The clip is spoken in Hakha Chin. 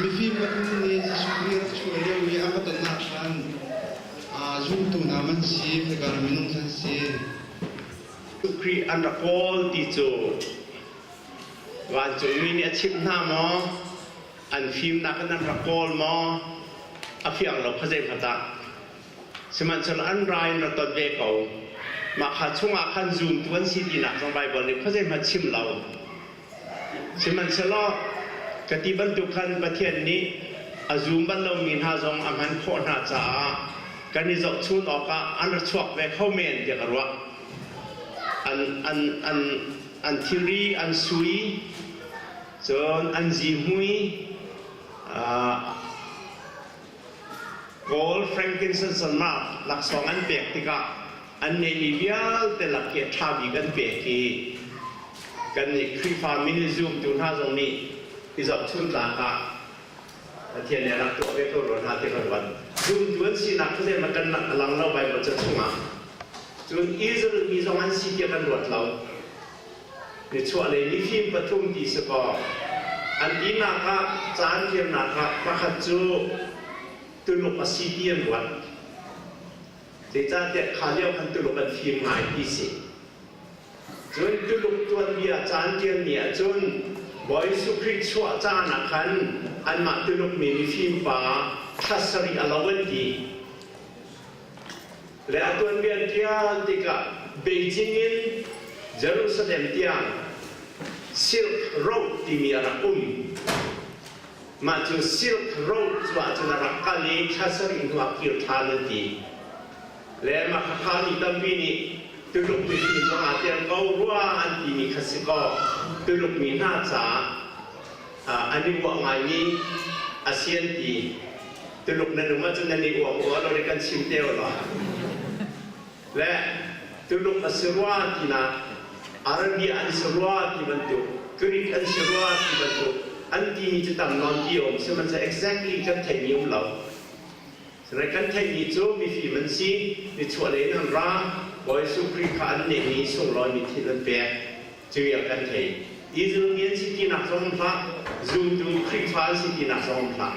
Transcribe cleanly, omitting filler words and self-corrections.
Mifim pathum nih Jesuh Khrih rak chuah lio i a va tonnak khan zumtu hna man si, khoika ram minung khan si. Khrih an rak kawl ti cu vancungmi nih a chimh hna maw? An fimnak in an rak kawl maw? A fiang lo kha zeihmanh ah. Sihmanhsehlaw an ra in ra ton ve ko. Mah kha chungah khan zumtu an si tinak zong Baibal nih khuazeihmanh chim lo. Sihmanhsehlaw ka ti bantuk khan Pathian nih a zum bal lomi hna zong a hman khawh hna caah kan i zohchun awkah an ra chuak ve kho men tiah ka ruah. An, an, an, an thilri, an sui, cun an zihmui, Kawl frankincense and myrrh laksawng an pek tikah an ngeihmi vialte lak hi a ṭha bik an pek i kannih Khrihfa min i zumtu hna zong nih i zohchun tlak ah Pathian nih a rak tuah ve ko rua hna ti ka ruat. Zumtu an sinak cu zeihmanh kan a lang lo Baibal ca chungah. Cun Israel mi zong an si tiah kan ruat lo. Nichuahlei mifim pathum ti si kaw an tinak ah caan ṭialnak ah pakhat cu Tuluk a si ti an ruat. Zeicahtiah kha lio khan Tuluk an fim ngai ti si. Cun Tuluk tuanbia caan ṭialmi ahcun Bawi Jesuh Khrih chuah caan ah khan anmah Tuluk mi mifim pa thla sarih a lo an ti. Le a tuanbia an ṭial tikah Beijing in Jerusalem tiang Silk Road timi a rak um. Mah cu Silk Road cu ahcun a rak kal i thla sarih hnu ah kir ṭhan an ti. Le mah khakha mi tampi nih Tuluk mipi zong aa tel ko rua an timi kha si kaw Tuluk mi hna caah an i uah ngaimi a si an ti. Tuluk nan um ahcun nan i uah uah lo kan chim te law. Le Tuluk a si rua tinak, Arabia an si rua ti bantuk, Greek an si rua ti bantuk an timi cu tam nawn ti um sihmanhsehlaw exactly kan theihmi um lo. Sihmanhsehlaw kan theihmi cu mifim an si, michuahlei in an ra, Bawi Jesuh Khrih kha an nehmi sunglawi thil an pek. Cu kan thei. Israel mi an si tinak zong um hlah, zumtu Khrihfa an si tinak zong um hlah.